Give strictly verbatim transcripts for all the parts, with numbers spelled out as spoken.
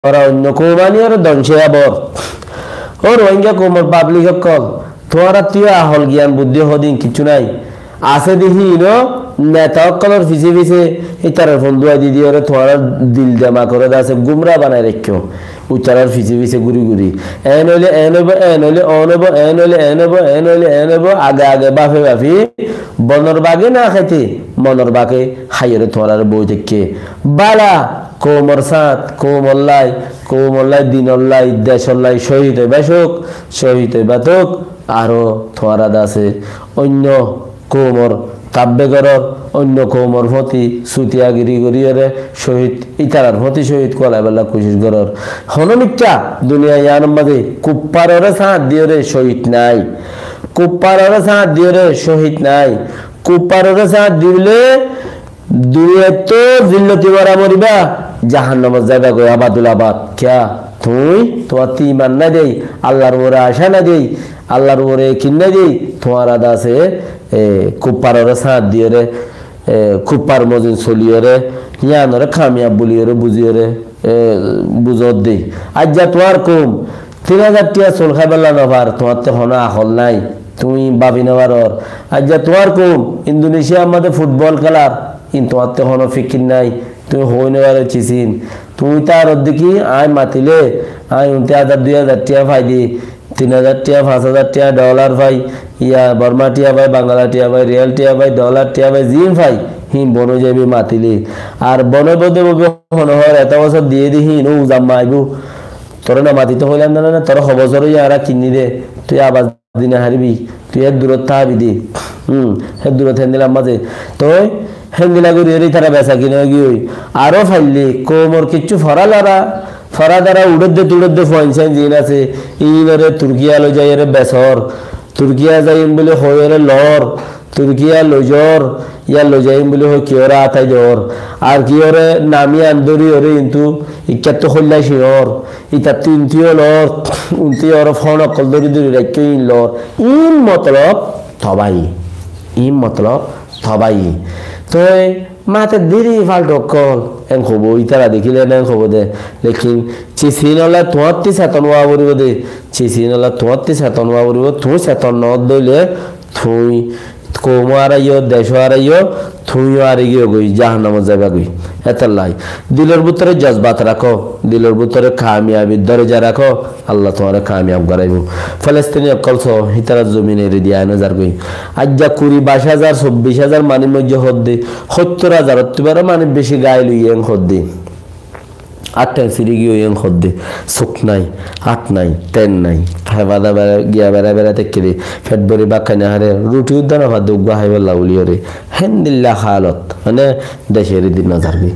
tuáñra oinno koum aniyóre dóngco óiba. Ó Rohingya koumor pablik ókkol, tuáñrattú yó ahol giyan buddí hodin kiccú nái. Asé de híin ó neta ókkolor fisé fisé ítarar fon dúwai di diyóre tuáñrar dil demak oré de asé gúmra banai raikkó. Ítarar fisé fisé gúri gúri. En óile en óibo, en óile on óibo, en óile en óibo, en óile en óibo, age age báfe báfi, bonor bage no háite, monor bage háiyore tuáñrare boi táikke. Bála, koumor sáñt, koumor lai, koumor lai, dinor lai, decor lai cóhid óiba cók, cóhid óiba tók, aró tuáñra de asé oinno koumor tabbe gorór, oinno koumor fóti sutiyagiri goríyore cóhid, ítarar fóti cóhid kolaibálla kucíc gorór. Honó mikká duniya yiánor mazé kuffaroré sáñt diyóre cóhid nái. Kuffaroré sáñt diyóre cóhid nái. Kuffaroré sáñt dibóle duniyaittú zilloti mora moribá, jahannamot zaiba goi abadul abad. Kiyá? Tuñí, tuáñttú iman nái dé, Allar uore acá nái dé, Allar uore ekin nái dé, tuáñra de asé, e, kuffaroré sáñt diyóre, e, kuffar mozin soliyóre, yiánoré kamiyab buliyóre buziyóre, e, buzódde. Aijja tuáñr koum tin házar tiya sul háiballa no far, tuáñttú honó ahol nái, tuñí báfi no farór. Aijja tuáñr koum Indonesiar mazé futbol kélar, in tuáñttú honó fikir nái, tuñí hoi no faró cisín. Tuñí tar oddí ki, aññí matilé, aññí unti házar, dui házar tiya fai dé, tin házar tiya, fañs házar tiya dolar fai, iya Borma tiya fai, Bangla tiya fai, riyal tiya fai, dolar tiya fai, zin fai, híin bon ói zaibo matilé. Ar bon óibo de bóbe honó hoór, eto bosór diyé de híin ó uzam maibó. Toré no matito hoilam de na, toré ho bosór óiye añára kinní de, tui abas di no faribi, tui hé durot tábi de. Hum, hé durot héndilla mazé. Toi héndilla gorí ere ítara besa kina ói giyói. Aró faillé koumor kiccú foralara, foradara uçédde tuçédde fuain sain ziín asé, iínoré Turkiya loi zaiyóre besór. Turkiya zaiyum buli hoiyóre loór. Turkiya loizor, yá loizaiyum buli hoi kiyóre atai dor. Ar kiyóre nami an dóri ore intu ikkattú hoilla ciñor. Itattú intiyo lor, untiyo ore fon okkol dóri dóri raikkó in lor. In motolob tobai. In motolob tobai. Toi mate diri faltu okkol en hobo, itara dekile en hobo de. Lekin cisinola tuátti seton ówa foribo de. Cisinola tuátti seton ówa foribo. Tuñí seton no ódde óile tuñí koumo áraiyó, decó áraiyó, tuñíyo ári giyó goi, jahannamot zaiba goi. Etollai dilor bútore jozbat rakó, dilor bútore kamiyabir doroja rakó, Allah tuáñre kamiyab goráibo. Falestini okkol so, hítara zomin eri diya no zar goi. Aijja kuri baic házar, sobbic házar manúic moijje hoódde, hóttor házar ottú baro manúic beci gail óiye en hoódde. Át théng siri giyói en hoódde, suk nai, át nai, ten nai, hé bada bera, giya bera bera táikke de, fet bori bát hái no fare, ruti udda no fadde, uggúa háibolla buli ore. Héndilla hálot, mane, decor edi no zargói.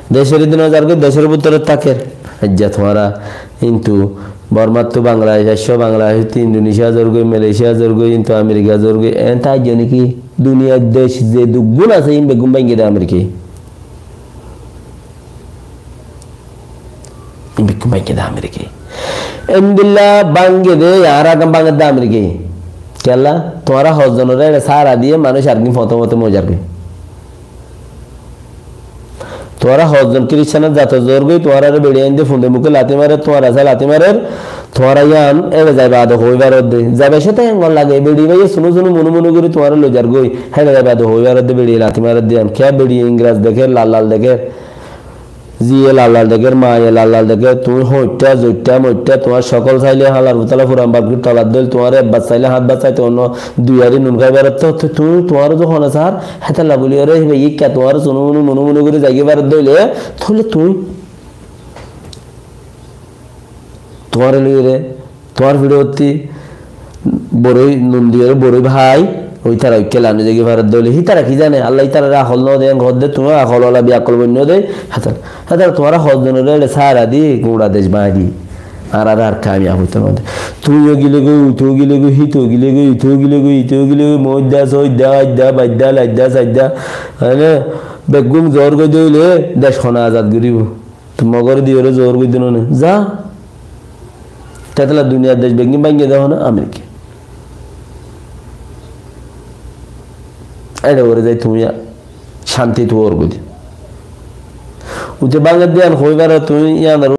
Decor edi no zargói, decor bútore táker. Aijja tuáñra, kintu Bormattú Bangladec aiccó, Bangladecottu Indonesia zorgói, Malaysia zorgói, kintu Amerika zorgói, en táijjo niki? Duniyar dec ze duggún asé, in beggún báinge de Amerikai. Bekkún báinge de Amerikai. Endilla báinge de, añára gán báinge de Amerikai. Kiyólla? Tuáñra hozzonore ere sára diye manúic ar gín fote fote moizar goi. Tuáñra hozzon Kiriscán zato zor goi, tuáñrare beçi ainde funde muke lati marer, tuáñra sa lati marer, tuáñra yián ere zaiba de hoi farodde. Zaiba sete engol lage, beçi báiye sunu sunu munu munu gori tuáñra loizar goi, ere zaiba de hoi farodde, beçi lati maredde yián. Kiyá beçi Ingras deker, lal lal deker. Ziye lal lal deker, maye lal lal deker, tuñí hoitta, zoitta, moitta, tuáñr sokol saile halar butala furan balkir tolat dóil, tuáñre ebbar saile hát bát saite onno dui ari nun hái beratto, to tuñí tuáñre zo hone sar, hétalla buli ore híba ikka tuáñre sunu munu, munu munu gori zaigi berat dóile, tóile tuñí, tuáñre loi ore, tuáñr fiçottí boroi nun diyóre boroi bái, ói tara óikke lani zagi faredde óile, hítara ki zane? Allah ítarare akol no de, en hoódde, tuñí akol ola, biakol boinno de, hétara, hétara tuáñra hozzonore ere sára di, gura dec bái di. Añárar ar kamiyab óito no de. Tuñíyo gile goi, uito gile goi, hito gile goi, ito gile goi, ito gile goi, moidda, soidda, aidda, baidda, laidda, saidda. Mane, beggún zor goi de óile, dec hone azad goribo. Tui Mogore diyóre zor goi dino ne. Za. Tetla duniyar dec beggín báinge de hone Amerika. Ere ore zai tuñí canti tuor goi de. Uite báñgi diyan hoói faro tuñí yíanor